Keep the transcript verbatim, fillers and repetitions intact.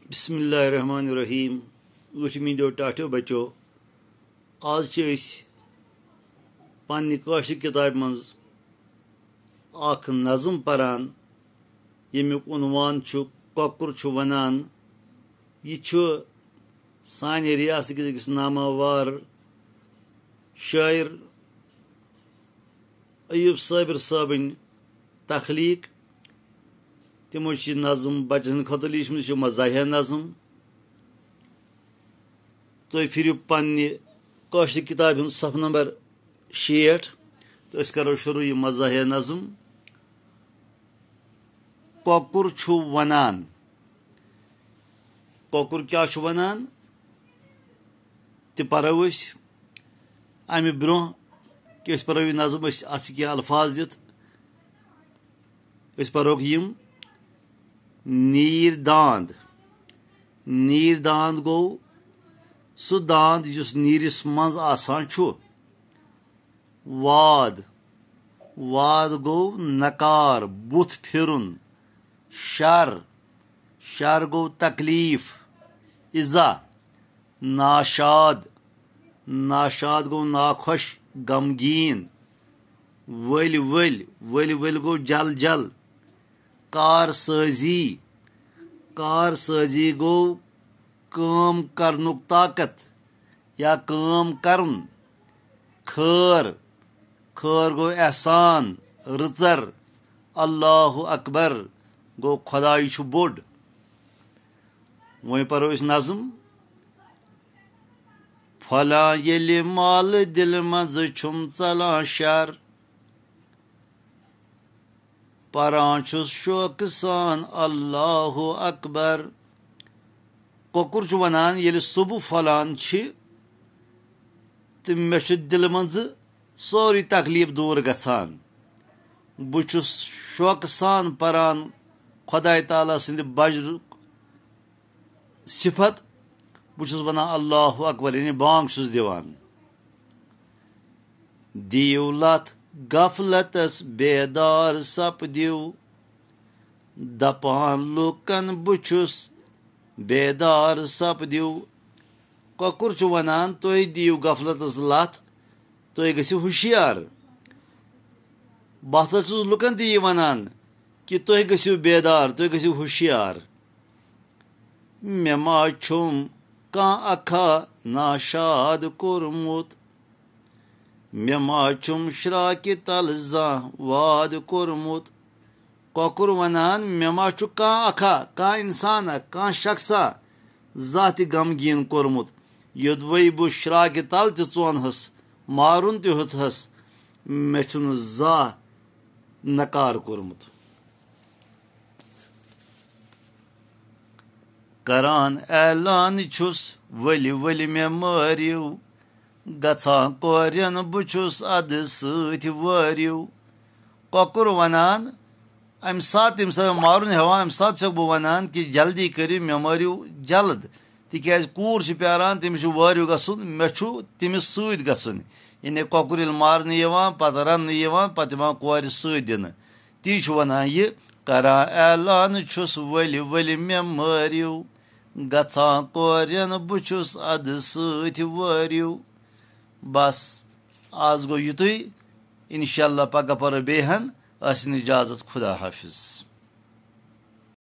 بسم اللہ الرحمن الرحیم۔ ٲٹھمہِ دۄہ ٹاٹھیو بچو، آز چھِ أسۍ پننہِ کٲشرِ کِتابہِ منٛز اکھ نظم پران، ییٚمیُک عنوان چھُ کۄکُر چھُ ونان۔ یہِ چھُ سانہِ ریاست کِس أکِس ناماوار شٲعر ایوب صابر صٲبٕنۍ تخلیٖق۔ تِمو چھِ یہِ نظم بچن ہٕنٛدِ خٲطرٕ لیٖچھمٕژ، یہِ چھِ مزاحیہ نظم۔ تُہۍ پھِرِو پننہِ کٲشرِ کِتابہِ ہُنٛد صفہٕ نمبر شیٹھ، تہٕ أسۍ کرو شروع یہِ مزاحیہ نظم۔ کۄکُر چھُ ونان۔ کۄکُر کیٛاہ چھُ ونان، تہِ پرو أسۍ۔ امہِ برونٛہہ کہِ أسۍ پرو یہِ نظم، أسۍ اتھ چھِ کینٛہہ الفاظ دِتھ۔ أسۍ پرہوکھ یِم۔ نیٖر داند۔ نیٖر داند گوٚو سُہ داند یُس نیٖرِس منٛز آسان چھُ۔ واد۔ واد گوٚو نکار، بُتھ پھِرُن۔ شر۔ شر گوٚو تکلیف، ایزا۔ ناشاد۔ ناشاد گوٚو ناخۄش، غمگیٖن۔ ؤلۍ ؤلۍ۔ ؤلۍ ؤلۍ گوٚو جل جل۔ کار سٲزی۔ کار سٲزی گوٚو کٲم کرنُک طاقت یا کٲم کرُن۔ خٲر۔ خٲر گوٚو احسان، رٕژر۔ اللہ اکبر گوٚو خۄداے چھُ بوٚڑ۔ وۄنۍ پرو أسۍ نظم۔ پھۄلان ییٚلہِ مالہٕ دِلہِ منٛزٕ چھُم ژلان شر، پران چھُس شوقہٕ سان اللہ اکبر۔ کۄکُر چھُ ونان، ییٚلہِ صبح پھۄلان چھِ تہٕ مےٚ چھُ دِلہٕ منٛزٕ سورُے تکلیف دوٗر گژھان۔ بہٕ چھُس شوقہٕ سان پران خۄداے تعالیٰ سٕنٛدِ بجرُک صفت۔ بہٕ چھُس ونان اللہ اکبر، یعنی بانگ چھُس دِوان۔ دِیِو لتھ غفلتس، بیدار سپدِو۔ دپان لوٗکن بہٕ چھُس بیدار سپدِو۔ کۄکُر چھُ ونان، تُہۍ دِیِو غفلتس لتھ، تُہۍ گٔژھِو ہُشیار۔ بہٕ ہسا چھُس لُکن تہِ یہِ ونان کہِ تُہۍ گٔژھِو بیدار، تُہۍ گٔژھِو ہُشیار۔ مےٚ ما چھُم کانٛہہ اکھا ناشاد کوٚرمُت؟ مےٚ ما چھُم شراکہِ تل زانٛہہ واد کوٚرمُت؟ کۄکُر ونان، مےٚ ما چھُ کانٛہہ اکھا، کانٛہہ انسانا، کانٛہہ شخصا زانٛہہ تہِ غمگیٖن کوٚرمُت؟ یوٚدوَے بہٕ شراکہِ تل تہِ ژونہس، مارُن تہِ ہیوٚتہس، مےٚ چھُنہٕ زانٛہہ نکار کوٚرمُت۔ کران اعلان چھُس، ؤلِو ؤلِو مےٚ مٲرِو، گژھان کورٮ۪ن بہٕ چھُس ادٕ سۭتۍ وٲرِو۔ کۄکُر ونان، امہِ ساتہٕ ییٚمہِ ساتہٕ مےٚ مارُن ہٮ۪وان، امہِ ساتہٕ چھُسکھ بہٕ ونان کہِ جلدی کٔرِو مےٚ مٲرِو جلد، تِکیازِ کوٗر چھِ پیاران، تٔمِس چھُ وٲرِو گژھُن، مےٚ چھُ تٔمِس سۭتۍ گژھُن۔ یعنی کۄکُر ییٚلہِ مارنہٕ یِوان، پتہٕ رننہٕ یِوان، پتہٕ یِوان کورِ سۭتۍ دِنہٕ، تی چھُ ونان یہِ۔ کران اعلان چھُس، ؤلِو ؤلِو مےٚ مٲرِو، گژھان کورٮ۪ن بہٕ چھُس ادٕ سۭتۍ وٲرِو۔ بس، آز گوٚو یُتُے۔ انشاءاللہ پگاہ پرو بیٚیہِ ہن۔ ٲسِن اجازت، خدا حافظ۔